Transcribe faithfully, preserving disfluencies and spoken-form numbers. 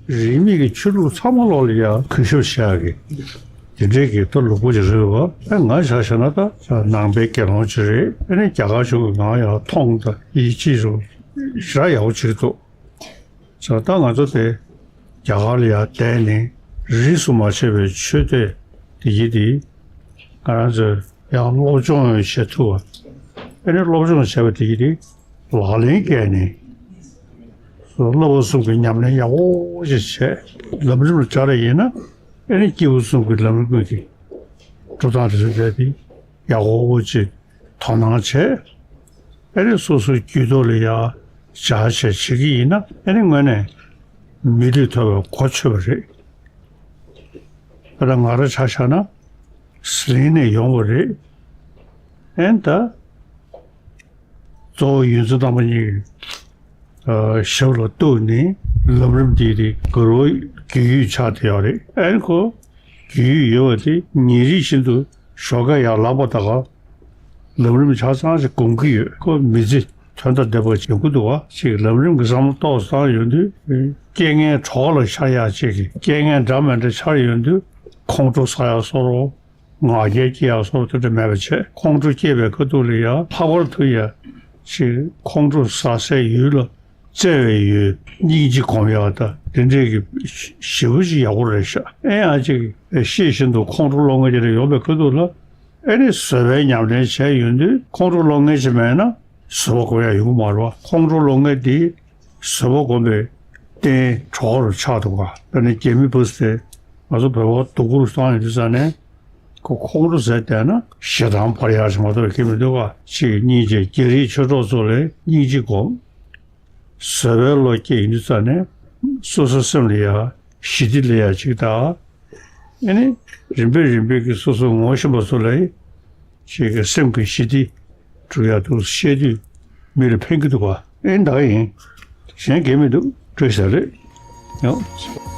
རིས་མེད་ཀྱི་ཆོས་ལུགས་ཚང་མ་ལོག་ལ་ཡ་གུས་ཞབས་བྱ་ཡ་གི་དེ་འདྲའི་གི་ད་ལུགས་པོ་ཅིག་རེད་བ། ཨེ་ང་ཆ་བཞག་ན་ད་ནང་པའི་དགེ་སློང་ཅིག་རེད། ཨེ་ནས་རྒྱ་གར་གཞུང་གི་ང་ཡ་མཐོང་ད་ཡིད་ཆེས་རུ་ཞེ་དྲག་ཡག་པོ་བྱེད་ཀྱི་འདུག་ད་ང་ཚོ་དེ་རྒྱ་གར་ལ་ཡ་བསྡད་ནས་རིས་སུ་མ་ཆད་པའི་ཆོས་དད་དེ་ཡིན་དེ། ང་རང་ཚོས་ཡང་སློབ་སྦྱོང་བྱེད་ཐུབ་པ། ཨེ་ནས་སློབ་སྦྱོང་བྱས་པ་དེ་ཡིན་དེ་ལག་ལེན་བཀལ་ནས་བསླབ་པ་གསུམ་གྱི་ཉམས་ལེན་ཡག་པོ་ཞིག་བྱས། ལམ་རིམ་ལ་སྦྱར་བ་ཡིན་ན་ཨེ་ནས་སྐྱེས་བུ་གསུམ་གྱི་ལམ་རིམ་ཀུན་གྱི་འགྲོ་སྟངས་དེ་ཚོ་བྱས་ཏེ་ཡག་པོ་ཅིག་དོ་སྣང་བྱས། ཨེ་ནས་སོ་སོའི་རྒྱུད་ཐོག་ལ་ཡ་སྦྱར་བྱས་བྱེད་ཀྱི་ཡིན་ན་ཨེ་ནས་དངོས་གནས་མི་ལུས་ཐོབ་པའི་གོ་ཆོད་པ་རེད། ད་ལྟ་ང་རང་ཆ་བཞག་ན་ཟི་ལིང་ནས་ཡོང་བ་རེད། ཨེ་ནས་ད་གཙོ་བོ་ཡོན་ཚད་དམ་པ་གཉིས་ཀྱི་ཨ་ཞབས་ལ་གཏུགས་ནས་ལམ་རིམ་འདི་དེ་དགའ་རབ་རྒྱུས་ཡོད་ཆགས་བསྡད་ཡོད་རེད། ཨེ་ནས་ཁོ་རྒྱུས་ཡོད་པ་དེ་ཉིན་རེ་བཞིན་དུ་ཞོགས་ཀ་ཡར་ལངས་པ་དང་ལམ་རིམ་ཆ་ཚང་ཞིག་སྒོམ་གྱི་ཡོད། ཁོ་མི་ཚེ་དོན་དང་ལྡན་པ་བྱེད་དགོས་འདུག་བ། ཅིག་ལམ་རིམ་གྱི་བསམ་བློ་ཏོག་ཙམ་བཏང་ཡོང་དུས་རྐྱེན་ངན་གྲོགས་ལ་ཤར་ཡག་ཅིག་གི་རྐྱེན་ངན་འདྲ་མི་འདྲ་ཤར་ཡོང་དུས་ཁོང་ཁྲོ་ཟ་ཡག་བཟོ་འདྲ། ང་རྒྱལ་སྐྱེ་ཡག་བཟོ་འདྲ་དེ་འདྲ་མེད་པ་བྱས། ཁོང་ཁྲོ་སྐྱེས་པའི་ཁ་ཐུག་ལ་ཡ་ལྷག་པར་དུ་ཡ་ཅིག་ཁོང་ཁྲོ་ཟ་སའི་ཡུལ་ལ་བརྩེ་བའི་ཡུལ་སྙིང་རྗེ་སྒོམ་ཡག་དང་དེ་འདྲའི་གི་ཞེ་པོ་ཅིག་ཡག་པོ་རེད་ཤག་ཨེ་ཡང་ཅིག་ཤེས་བཞིན་དུ་ཁོང་ཁྲོ་སློང་མཁན་དེ་འདྲ་ཡོང་པའི་ཁ་ཐུག་ལ་ཨེ་ནི་བཟོད་པའི་ཉམས་ལེན་བྱས་ཡོང་དུས་ཁོང་ཁྲོ་སློང་མཁན་ཅིག་མེད་ན་བཟོད་པ་སྒོམ་ཡག་ཡོང་གི་མ་རེད་བ། ཁོང་ཁྲོ་སློང་མཁན་དེ་བཟོད་པ་སྒོམ་པའི་རྟེན་གྲོགས་རུ་ཆགས་འདུག་ག་ད་ནི་རྒྱ་མི་བུ་སི་དེ་ང་ཚོ་བོད་པ་སྡུག་པོ་རུ་སོང་ཡོང་དུས་ཙང་ནས་ཁོ་ཁོང་ཁྲོ་ཟ་བསྡད་ན་ཞེ་སྡང་འཕར་ཡག་ཅིག་མ་གཏོགས་ཡོད་མི་འདུག་ག་ཅིག་སྙིང་རྗེ། རྒྱ་རིགས་ཆོས་གྲོགས་ཚོ་ལ་སྙིང་རྗེ་སྒོམ། བཟོད་པའི་བློ་སྐྱེ་ཡོང་དུས་ཙང་ནས་སོ་སོའི་སེམས་ལ་ཡ་ཞི་བདེ་སླེབས་ཡག་ཅིག་དང་། ཨེ་ནི་རིམ་པས་རིམ་པས་ཀྱི་སོ་སོ་ངོ་ཤེས་པ་ཚོ་ལ་ཅིག་གི་སེམས་ཀྱི་ཞི་བདེ་སྒྲུབ་ཡག་འདུག་བཤད་དུས་མི་ལ་ཕན་གྱི་འདུག་ག་ཨེ་ད་ཡིན། གཞན་གལ་མི་འདུག་བཀྲ་ཤིས་བདེ་ལེགས། ཡང་།